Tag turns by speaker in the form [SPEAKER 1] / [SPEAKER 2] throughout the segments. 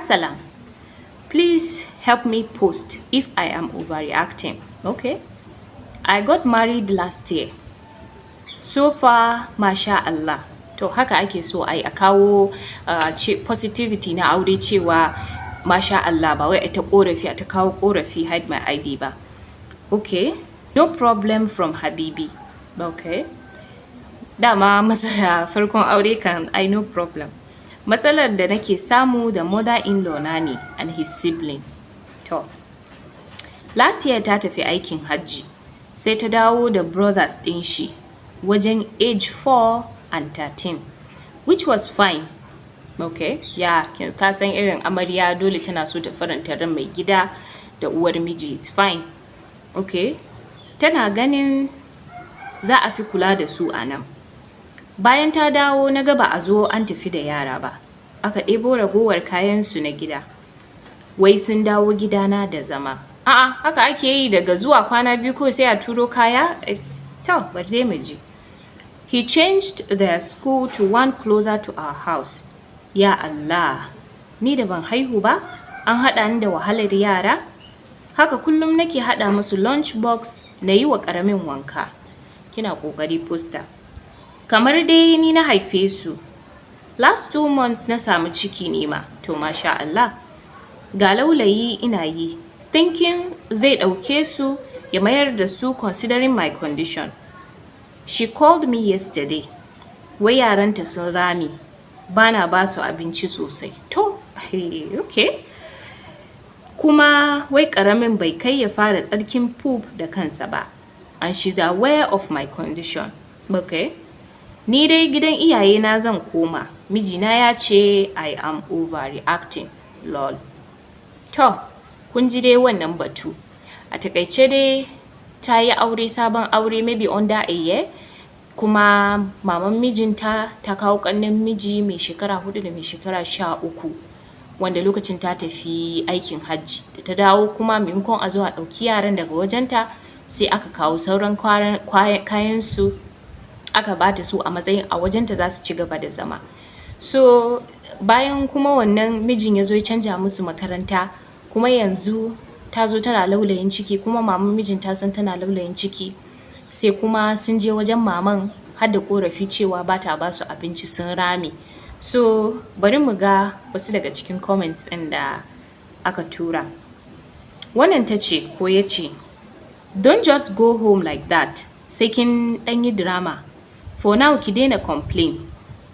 [SPEAKER 1] "Assalam. Please help me post if I am overreacting." Okay. "I got married last year. So far, masha Allah." To, haka ake so ai a kawo positivity na aure, cewa masha Allah, ba wai a ta ƙorafi, a ta kawo ƙorafi, hide my ID ba. Okay. "No problem from Habibi." Okay. Dama matsala farkon aure kan ai no problem. "Matsalar da nake samu da mother-in-law na ne and his siblings." To. "Last year ta tafi aikin hajji, sai ta dawo da brothers ɗin shi wajen age 4 and 13, which was fine." Okay, ya ka san irin amarya dole tana so ta faranta ran mai gida da uwar miji, it's fine. Okay. "Tana ganin za a fi kula da su a nan. Bayan ta dawo na ga ba a zo an tafi da yara ba. Aka ɗebo ragowar kayansu na gida. Wai sun dawo gidana da zama." A'a, haka ake yi daga zuwa kwana 2 kawai sai a turo kaya? It's to, bari dai mu ji. "He changed their school to one closer to our house. Ya Allah, ni da ban haihu ba, an haɗa ni da wahalar yara? Haka kullum nake haɗa musu lunch box, na yi wa ƙaramin wanka." Kina ƙoƙari, poster. "Kamar dai ni na haife su. Last 2 months na samu ciki ni ma." To, masha Allah. "Ga laulayi ina yi, thinking zai ɗauke su ya mayar da su considering my condition. She called me yesterday. Wai yaranta sun rame, bana ba su abinci sosai." To, okay. "Kuma wai ƙaramin bai kai ya fara tsarkin poop da kansa ba. And she's aware of my condition." Okay. "Ni dai gidan iyayena zan koma. Mijina ya ce I am overreacting. Lol." To, kun ji dai wannan batu. A taƙaice dai ta yi aure, sabon aure, maybe under a year. Kuma maman mijinta ta kawo ƙannen miji mai shekara 4 da mai shekara 13, wanda lokacin ta tafi aikin hajji. Da ta dawo kuma, maimakon a zo a ɗauki yaran daga wajenta, sai aka kawo sauran kayansu aka ba ta su a matsayin a wajenta za su ci gaba da zama. So bayan kuma wannan, mijin ya zo ya canja musu makaranta, kuma yanzu ta zo tana laulayin ciki, kuma maman mijin ta san tana laulayin ciki, sai kuma sun je wajen maman har da ƙorafi cewa ba ta ba su abinci, sun rame. So bari mu ga wasu daga cikin comments ɗin da aka tura. Wannan ta ce ko ya ce, "Don't just go home like that, sai kin ɗan yi drama. For now ki daina complain.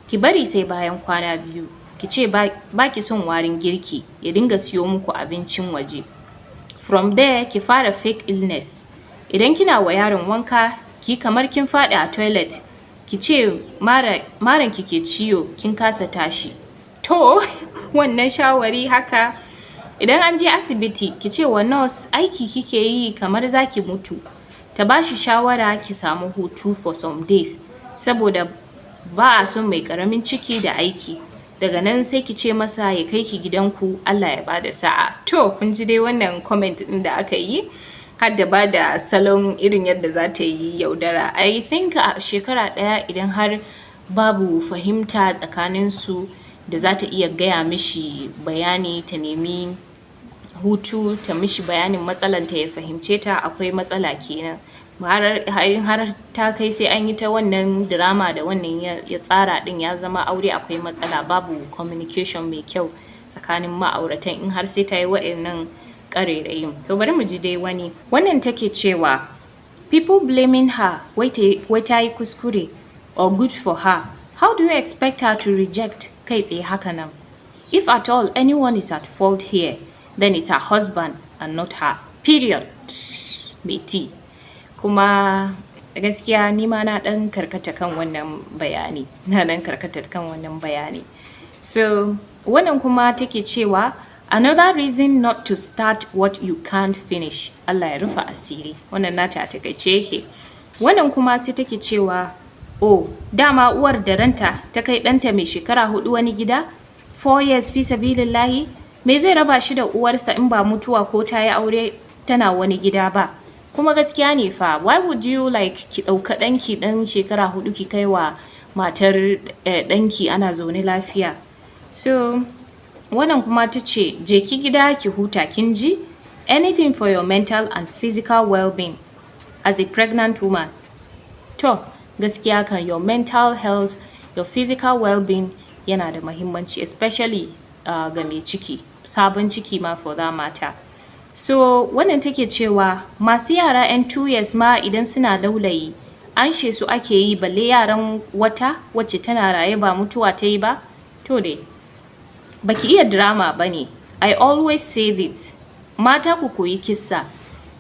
[SPEAKER 1] Ki bari sai bayan kwana 2, ki ce ba ki son warin girki, ya dinga siyo muku abincin waje. From there ki fara fake illness. Idan kina wa yaron wanka, ki kamar kin faɗi a toilet, ki ce maranki ke ciwo, kin kasa tashi." To, wannan shawari haka. "Idan an je asibiti, ki ce wa nurse aiki kike yi kamar za ki mutu. Ta ba shi shawara ki samu hutu for some days saboda ba a son mai ƙaramin ciki da aiki. Daga nan sai ki ce masa ya kai ki gidanku. Allah ya bada sa'a." To, kun ji dai wannan comment ɗin da aka yi, har da ba da salon irin yadda za ta yi yaudara. I think a shekara ɗaya, idan har babu fahimta tsakaninsu da za ta iya gaya mishi bayani, ta nemi hutu, ta mishi bayanin matsalanta ya fahimce ta, akwai matsala kenan. Har ta kai sai an yi ta wannan drama da wannan ya tsara ɗin, ya zama aure akwai matsala, babu communication mai kyau tsakanin ma'auratan in har sai ta yi wa'innan ƙarairayin. To, bari mu ji dai wani. Wannan take cewa, "People blaming her wai ta yi kuskure or good for her. How do you expect her to reject kai tsaye haka nan? If at all anyone is at fault here, then it's her husband and not her. Period." Meti. Kuma gaskiya ni ma na ɗan karkata kan wannan bayani. Na ɗan karkata kan wannan bayani. So wannan kuma take cewa, "Another reason not to start what you can't finish. Allah ya rufa asiri." Wannan nata a taƙaice yake. Wannan kuma sai take cewa, "Oh, dama uwar da ranta ta kai ɗanta mai shekara 4 wani gida? 4 years, fi sabilillahi? Me zai raba shi da uwarsa in ba mutuwa ko ta yi aure tana wani gida ba?" Kuma gaskiya ne fa, why would you like ki ɗauka ɗanki ɗan shekara 4 ki kai wa matar ɗanki ana zaune lafiya? So Wannan kuma ta ce, je ki gida ki huta, kin ji? Anything for your mental and physical well-being as a pregnant woman. To, gaskiya kan, your mental health, your physical well-being yana da mahimmanci, especially ga mai ciki, sabon ciki ma for that matter. So wannan take cewa masu yara 'yan 2 years ma idan suna laulayi anshe su ake yi, balle yaran wata wacce tana raye ba mutuwa ta yi ba. To dai, baki iya drama ba ne. I always say this: mata, ku koyi kissa.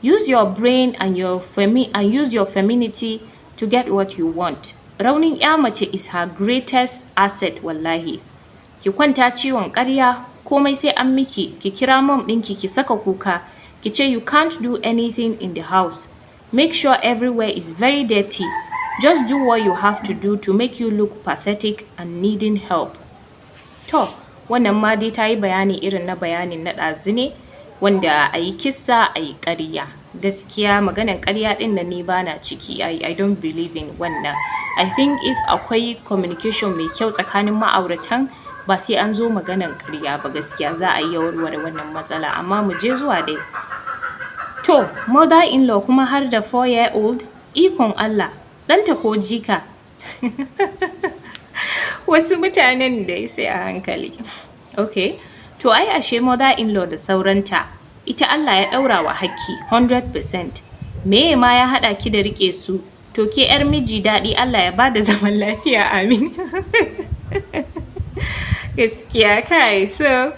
[SPEAKER 1] Use your brain and use your femininity to get what you want. Raunin 'ya mace is her greatest asset, wallahi. Ki kwanta ciwon ƙarya, komai sai an miki, ki kira mom ɗinki, ki saka kuka, ki ce you can't do anything in the house. Make sure everywhere is very dirty. Just do what you have to do to make you look pathetic and needing help. To, wannan ma dai ta yi bayani irin na bayanin na ɗazu ne, wanda a yi kissa, a yi ƙarya. Gaskiya maganan ƙarya ɗin nan ni ba na ciki, I don't believe in wannan. I think if akwai communication mai kyau tsakanin ma'auratan, ba sai an zo maganan ƙarya ba, gaskiya za a iya warware wannan matsala, amma mu je zuwa dai. To, mother in law kuma har da 4 year old, ikon Allah, ɗanta ko jika? Wasu mutanen dai sai a hankali. Okay, to ai ashe mother in law da sauranta, ita Allah ya ɗaura wa hakki 100%. Meye ma ya haɗa ki da riƙe su? To ke 'yar miji daɗi, Allah ya bada zaman lafiya, amin. Gaskiya kai, so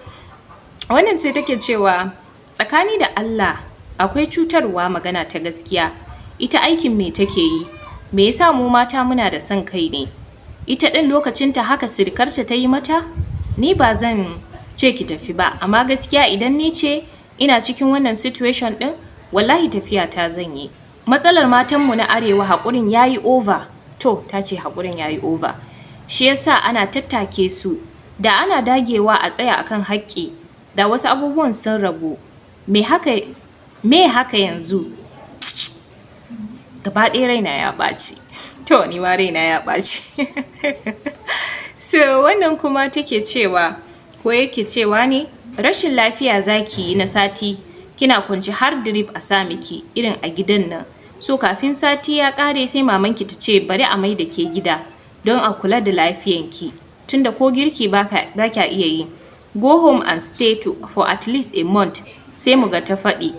[SPEAKER 1] wannan sai take cewa tsakani da Allah akwai cutarwa, magana ta gaskiya. Ita aikin me take yi? Me yasa mu mata muna da son kai ne? Ita ɗin lokacinta haka sirikarta ta yi mata? Ni ba zan ce ki tafi ba, amma gaskiya idan ni ce ina cikin wannan situation ɗin, wallahi tafiya ta zan yi. Matsalar matanmu na Arewa, haƙurin ya yi over. To, ta ce haƙurin ya yi over. Shi yasa ana tattake su. Da ana dagewa a tsaya akan haƙƙi, da wasu abubuwan sun ragu. Me haka, me haka yanzu? Gaba ɗaya raina ya ɓaci. To, ni ma raina ya ɓaci. So wannan kuma take cewa, ko yake cewa ne, rashin lafiya za ki yi na sati kina kwance har drip a sa miki irin a gidan nan. So kafin sati ya ƙare, sai mamanki ta ce bari a mai da ke gida don a kula da lafiyanki, tunda ko girki ba kya iya yi. Go home and stay for at least a month, sai mu ga ta faɗi.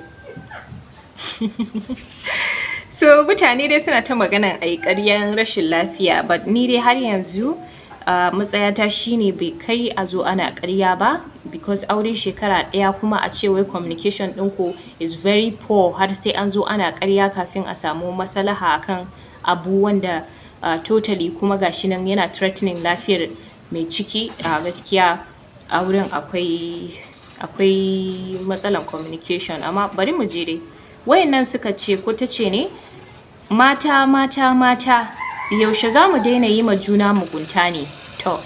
[SPEAKER 1] So mutane dai suna ta maganan a yi ƙaryan rashin lafiya, but ni dai har yanzu matsayata shine bai kai a zo ana ƙarya ba, because aure shekara ɗaya kuma a ce wai communication ɗinku is very poor har sai an zo ana ƙarya kafin a samu maslaha akan abu wanda totally kuma ga shi nan yana threatening lafiyar mai ciki. A gaskiya auren akwai matsalan communication, amma bari mu je dai. Wayannan suka ce, ko ta ce ne, mata, mata, mata, yaushe za mu daina yi ma juna mugunta ne? To,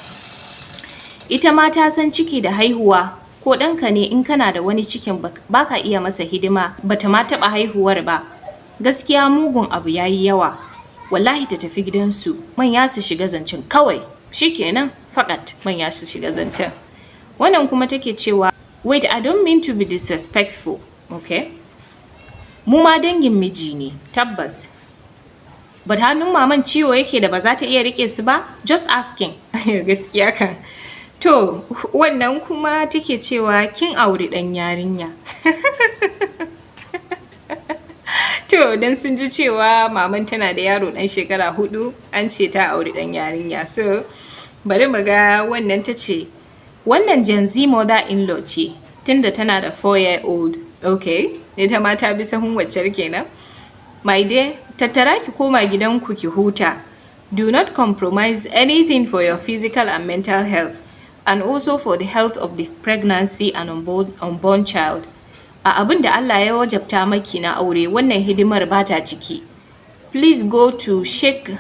[SPEAKER 1] ita ma ta san ciki da haihuwa, ko ɗanka ne in kana da wani cikin ba ka iya masa hidima, bata ma taɓa haihuwar ba. Gaskiya mugun abu ya yi yawa. Wallahi ta tafi gidansu, manya su shiga zancen kawai. Shi kenan faƙat, manya su shiga zancen. Wannan kuma take cewa, wait, I don't mean to be disrespectful, okay? Mu ma dangin miji ne, tabbas. But hannun maman ciwo yake da ba za ta iya riƙe su ba? Just asking. Gaskiya kan. To, wannan kuma take cewa kin auri ɗan yarinya. To, don sun ji cewa maman tana da yaro ɗan shekara 4, an ce ta auri ɗan yarinya. So, bari mu ga, wannan ta ce, wannan Gen Z mother in law ce, tunda tana da 4 year old. Okay, ita ma ta bi sahun waccar kenan. My dear, tattara ki koma gidanku ki huta. Do not compromise anything for your physical and mental health and also for the health of the pregnancy and unborn child. A abin da Allah ya wajabta maki na aure, wannan hidimar ba ta ciki. Please go to Sheikh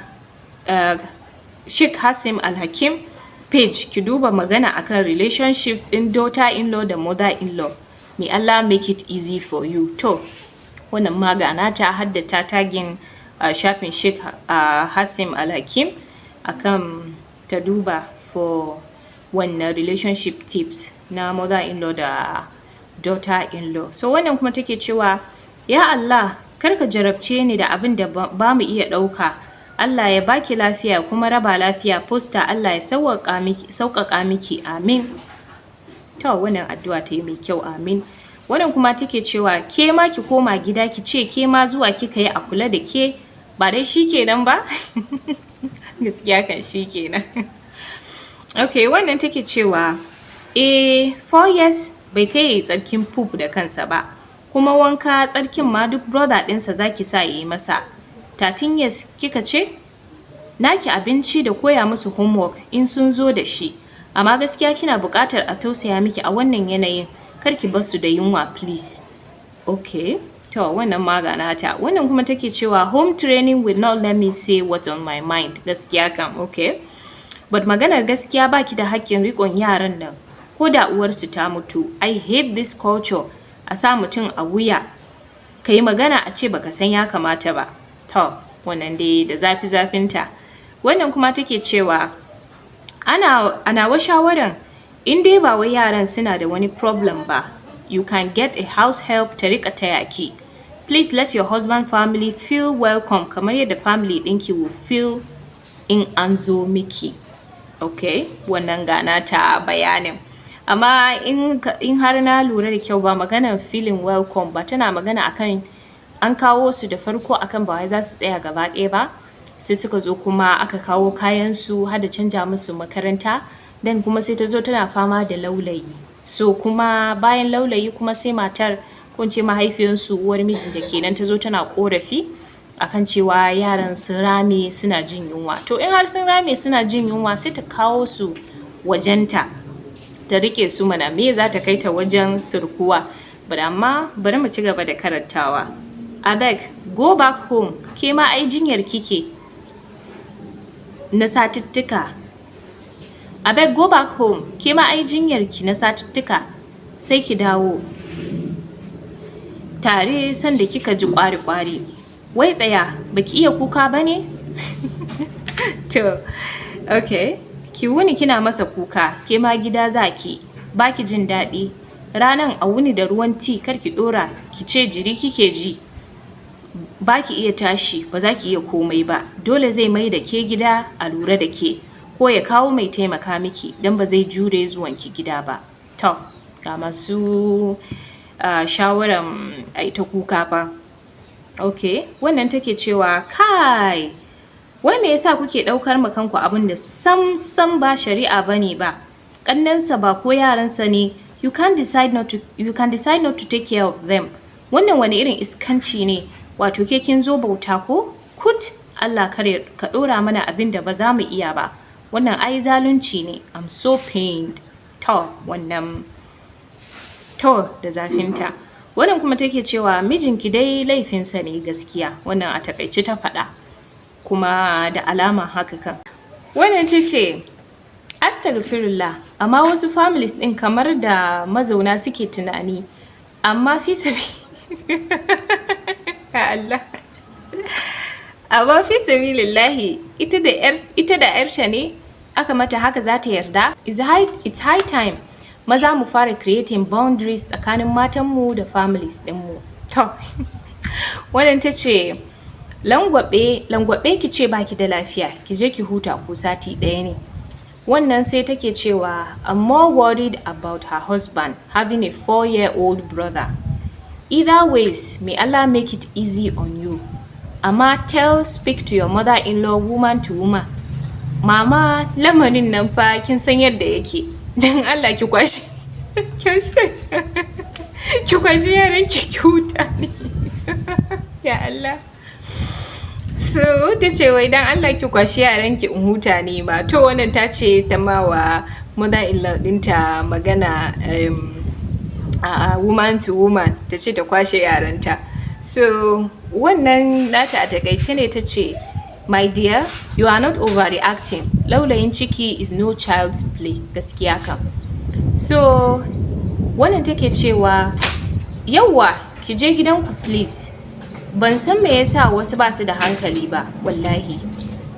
[SPEAKER 1] Hassim Al-Hakim page ki duba magana akan relationship ɗin daughter-in-law da mother-in-law. May Allah make it easy for you. To, wannan ma ga nata har da ta tagging shafin Sheikh Hassim Al-Hakim akan ta duba for Wannan relationship tips na mother in law da daughter in law. So wannan kuma take cewa, "Ya Allah, kar ka jarabce ni da abin da ba mu iya ɗauka. Allah ya baki lafiya kuma raba lafiya poster. Allah ya sauƙaƙa miki, amin." To, wannan addu'a ta yi mai kyau, amin. Wannan kuma take cewa, "Ke ma ki koma gida, ki ce ke ma zuwa kika yi a kula da ke, ba dai shi kenan ba?" Gaskiya kan shi kenan. Ok, wannan take cewa, "Eh, 4 years bai kai ya yi tsarkin poop da kansa ba, kuma wanka, tsarkin ma duk brother ɗinsa za ki sa ya yi masa. 13 years kika ce? Naki abinci da koya musu homework in sun zo da shi. Amma gaskiya kina buƙatar a tausaya miki a wannan yanayin, kar ki bar su da yunwa, please." Ok, to wannan ma ga nata. Wannan kuma take cewa, "Home training will not let me say what's on my mind." Gaskiya kam, ok. "But maganar gaskiya, baki da haƙƙin riƙon yaran nan ko da uwarsu ta mutu. I hate this culture, a sa mutum a wuya, ka yi magana a ce baka san ya kamata ba." To, wannan dai da zafi zafinta. Wannan kuma take cewa, "Ana a nawa shawaran, in dai ba wai yaran suna da wani problem ba, you can get a house help ta riƙa taya ki. Please let your husband family feel welcome kamar yadda family ɗinki will feel in an zo miki." Ok, wannan ga nata bayanin. Amma in har na lura da kyau, ba maganar feeling welcome ba, tana magana akan an kawo su da farko akan ba wai za su tsaya gaba ɗaya ba, sai suka zo kuma aka kawo kayansu har da canja musu makaranta, then kuma sai ta zo tana fama da laulayi. So kuma bayan laulayi kuma sai matar, ko in ce mahaifiyarsu, uwar mijinta kenan, ta zo tana ƙorafi akan cewa yaran sun rame, suna jin yunwa. To, in har sun rame suna jin yunwa, sai ta kawo su wajenta ta riƙe su mana, me za ta kai ta wajen surkuwa? But amma bari mu ci gaba da karantawa. "Abeg go back home, ke ma ai jinyar kike na satuttuka. Abeg go back home, ke ma ai jinyar ki na satuttuka, sai ki dawo tare sanda kika ji ƙwari-ƙwari. Wai tsaya, baki iya kuka ba ne? To, okay. Ki wuni kina masa kuka, ke ma gida za ki, ba ki jin daɗi. Ranan a wuni da ruwan tea, kar ki ɗora, ki ce jiri kike ji. Ba ki iya tashi, ba za ki iya komai ba. Dole zai mai da ke gida a lura da ke, ko ya kawo mai taimaka miki, don ba zai jure zuwan ki gida ba." To, ga masu shawaran a yi ta kuka fa. Ok, wannan take cewa, "Kai, wai me yasa kuke ɗaukar ma kanku abin da sam sam ba shari'a ba ne ba? Ƙannensa ba ko yaransa ne, you can decide not to take care of them. Wannan wani irin iskanci ne? Wato ke kin zo bauta ko? Kut, Allah kar ka ɗora mana abin da ba za mu iya ba. Wannan ai zalunci ne. I'm so pained." To, wannan to da zafinta. Wannan kuma take cewa, "Mijinki dai laifinsa ne gaskiya." Wannan a taƙaice ta faɗa. Kuma da alama haka kan. Wannan ta ce, "Astagfirullah, amma wasu families ɗin kamar da mazauna suke tunani, amma fi sabi Allah. Amma fi sabilillahi, ita da ‘yarta ne aka mata haka, za ta yarda? It's high time maza mu fara creating boundaries tsakanin matanmu da families ɗinmu." To, wannan ta ce, "Langwaɓe langwaɓe, ki ce baki da lafiya, ki je ki huta ko sati ɗaya ne." Wannan sai take cewa, "I'm more worried about her husband having a 4-year-old brother. Either ways, may Allah make it easy on you. Amma tell speak to your mother-in-law woman to woman. Mama, lamarin nan fa kin san yadda yake. Don Allah ki kwashi yaran ki, ki huta ne." Ya Allah. So ta ce wai, "Dan Allah ki kwashi yaran ki in huta ni ma." To, wannan ta ce ta ma wa mother-in-law ɗinta magana woman to woman, ta ce ta kwashe yaranta. So wannan nata a takaice ne, ta ce, "My dear, you are not overreacting. Laulayin ciki is no child's play." Gaskiya kam. So wannan take cewa, "Yawwa, ki je gidanku please. Ban san me yasa wasu ba su da hankali ba, wallahi.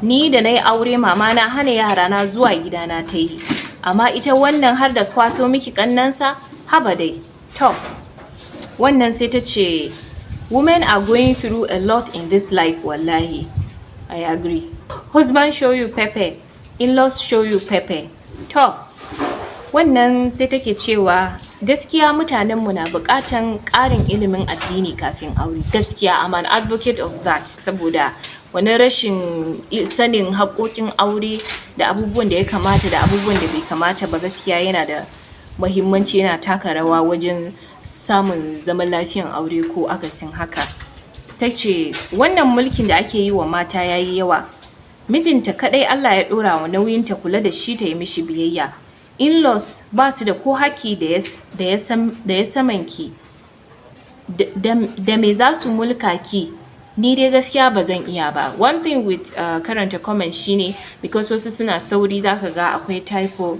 [SPEAKER 1] Ni da na yi aure, mama na hana yarana zuwa gidana ta yi. Amma ita wannan har da kwaso miki ƙannensa, haba dai. To, wannan sai ta ce, "Women are going through a lot in this life, wallahi." I agree. Husband show you pepper, in-laws show you pepper. To, wannan sai take cewa gaskiya mutanenmu na buƙatan ƙarin ilimin addini kafin aure. Gaskiya, I'm an advocate of that, saboda wani rashin sanin haƙƙoƙin aure da abubuwan da ya kamata da abubuwan da bai kamata ba, gaskiya yana da muhimmanci, yana taka rawa wajen samun zaman lafiyan aure ko akasin haka. Ta ce wannan mulkin da ake yi wa mata ya yi yawa. Mijinta kaɗai Allah ya ɗora wa nauyin ta kula da shi, ta yi mishi biyayya. In-laws ba su da ko hakki da ya saman ki, da me za su mulka ki? Ni dai gaskiya ba zan iya ba. One thing with karanta comment shine because wasu suna sauri, za ka ga akwai typo,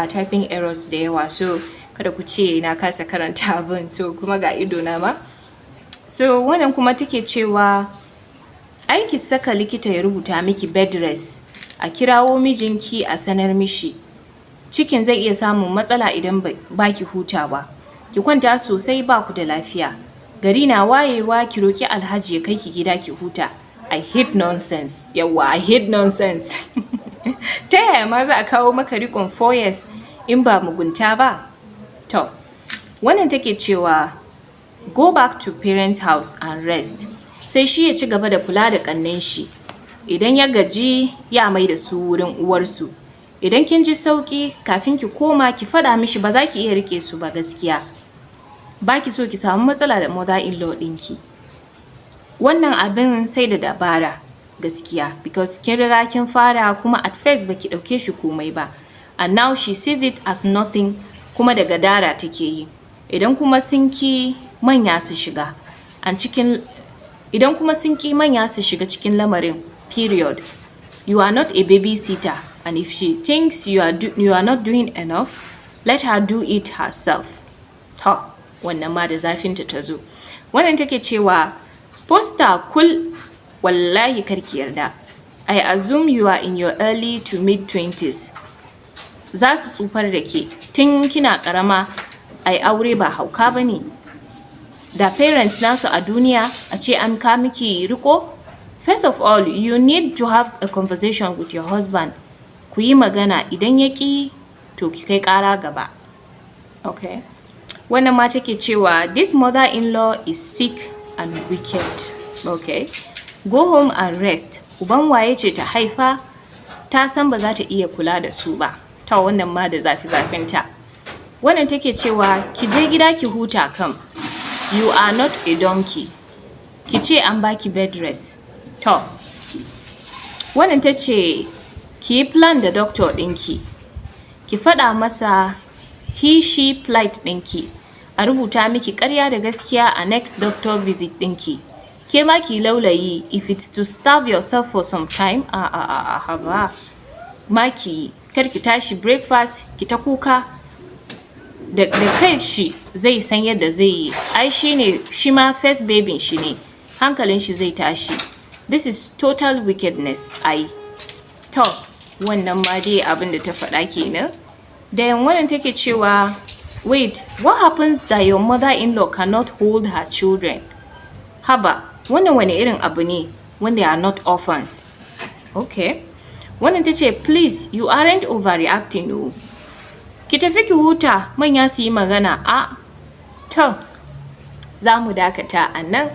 [SPEAKER 1] typing errors da yawa, so kada ku ce na kasa karanta abin, so kuma ga ido na ma. So wannan kuma take cewa ai ki saka likita ya rubuta miki bed rest, a kirawo mijinki a sanar mishi. Cikin zai iya samun matsala idan ba ki hutawa. Ki kwanta sosai, ba ku da lafiya. Gari na wayewa ki roki Alhaji ya kai ki gida ki huta. I hate nonsense. Yawwa, I hate nonsense. Ta yaya ma za a kawo maka riƙon 4 years in ba mugunta ba? To, wannan take cewa go back to parents' house and rest. Sai shi ya ci gaba da kula da ƙannen shi. Idan ya gaji, ya mai da su wurin uwarsu. Idan kin ji sauƙi, kafin ki koma ki faɗa mishi ba za ki iya riƙe su ba gaskiya. Ba ki so ki samu matsala da mother in law ɗinki. Wannan abin sai da dabara gaskiya, because kin riga kin fara, kuma at first baki ɗauke shi komai ba. And now she sees it as nothing, kuma da gadara take yi. Idan kuma sun ki, manya su shiga. And cikin idan kuma sun ki, manya su shiga cikin lamarin, period. You are not a babysitter, and if she thinks you are not doing enough, let her do it herself. To, wannan ma da zafinta ta zo. Wannan take cewa poster kul, wallahi kar ki yarda. I assume you are in your early to mid 20s. Za su tsufar da ke tun kina ƙarama. Ai aure ba hauka ba ne. Da parents nasu a duniya a ce an kawo miki riƙo? First of all, you need to have a conversation with your husband. Ku yi magana, idan ya ƙi, to ki kai ƙara gaba. Okay. Wannan ma take cewa this mother-in-law is sick and wicked. Okay. Go home and rest. Uban waye ce ta haifa? Ta san ba za ta iya kula da su ba. Ta wannan ma da zafi zafinta. Wannan take cewa ki je gida ki huta kam. You are not a donkey. Ki ce an baki bed rest. To, wannan ta ce ki yi plan da doctor ɗinki. Ki faɗa masa he she plight ɗinki. A rubuta miki ƙarya da gaskiya a next doctor visit ɗinki. Ke ma ki laulayi, if it's to starve yourself for some time, a a a a haba. Ma ki yi, kar ki tashi breakfast ki ta kuka, da kai shi zai san yadda zai yi. Ai shi ne shi ma first babyn shi ne, hankalin shi zai tashi. This is total wickedness ai. To, wannan ma dai abin da ta faɗa kenan. Then wannan take cewa wait, what happens that your mother-in-law cannot hold her children? Haba, wannan wane irin abu ne when they are not orphans? Okay. Wannan ta ce please, you aren't overreacting o. Ki tafi ki huta, manya su yi magana. A to, za mu dakata a nan.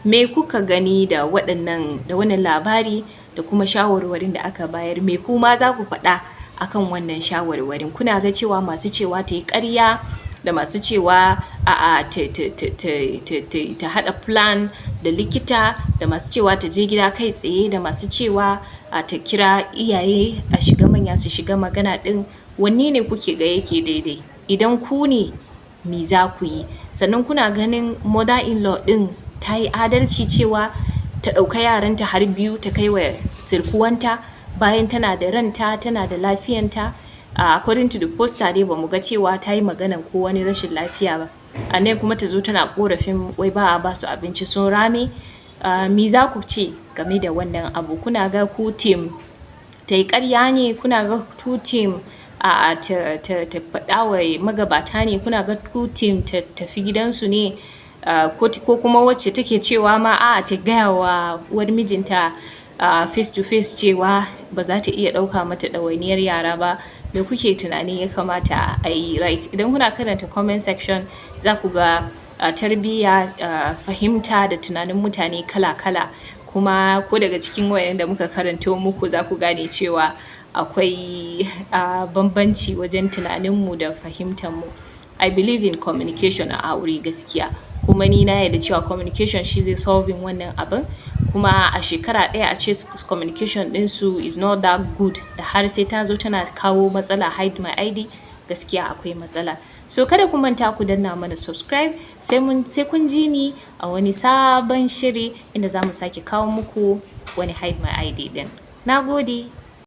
[SPEAKER 1] Me kuka gani da waɗannan, da wannan labari da kuma shawarwarin da aka bayar? Me kuma za ku faɗa akan wannan shawarwarin? Kuna ga cewa masu cewa ta yi ƙarya da masu cewa a'a ta haɗa plan da likita, da masu cewa ta je gida kai tsaye, da masu cewa ta kira iyaye a shiga, manya su shiga magana ɗin, wanne ne kuke ga yake daidai? Idan ku ne, me za ku yi? Sannan kuna ganin mother in law ɗin ta yi adalci cewa ta ɗauka yaranta har biyu ta kai wa sirkuwanta bayan tana da ranta, tana da lafiyanta? According to the poster dai, bamu ga cewa ta yi maganan ko wani rashin lafiya ba. A nan kuma ta zo tana ƙorafin wai ba a ba su abinci, sun rame. Me za ku ce game da wannan abu? Kuna ga ku team ta yi ƙarya ne? Kuna ga ku team A'a, ta faɗa wa magabata ne? Kuna ga ku team ta tafi gidansu ne, ko kuma wacce take cewa ma a'a, ta gaya wa uwar mijinta face to face cewa ba za ta iya ɗauka mata ɗawainiyar yara ba? Me kuke tunanin ya kamata a yi? Like, idan kuna karanta comment section, za ku ga tarbiyya, fahimta da tunanin mutane kala-kala. Kuma ko daga cikin waɗanda muka karanto muku, za ku gane cewa akwai bambanci wajen tunaninmu da fahimtanmu. I believe in communication a aure gaskiya, kuma ni na yarda cewa communication shi zai solving wannan abin. Kuma a shekara 1 a ce communication ɗinsu is not that good da har sai ta zo tana kawo matsala hide my ID, gaskiya akwai matsala. So kada ku manta ku danna mana subscribe. Sai kun ji ni a wani sabon shiri inda za mu sake kawo muku wani hide my ID ɗin. Na gode.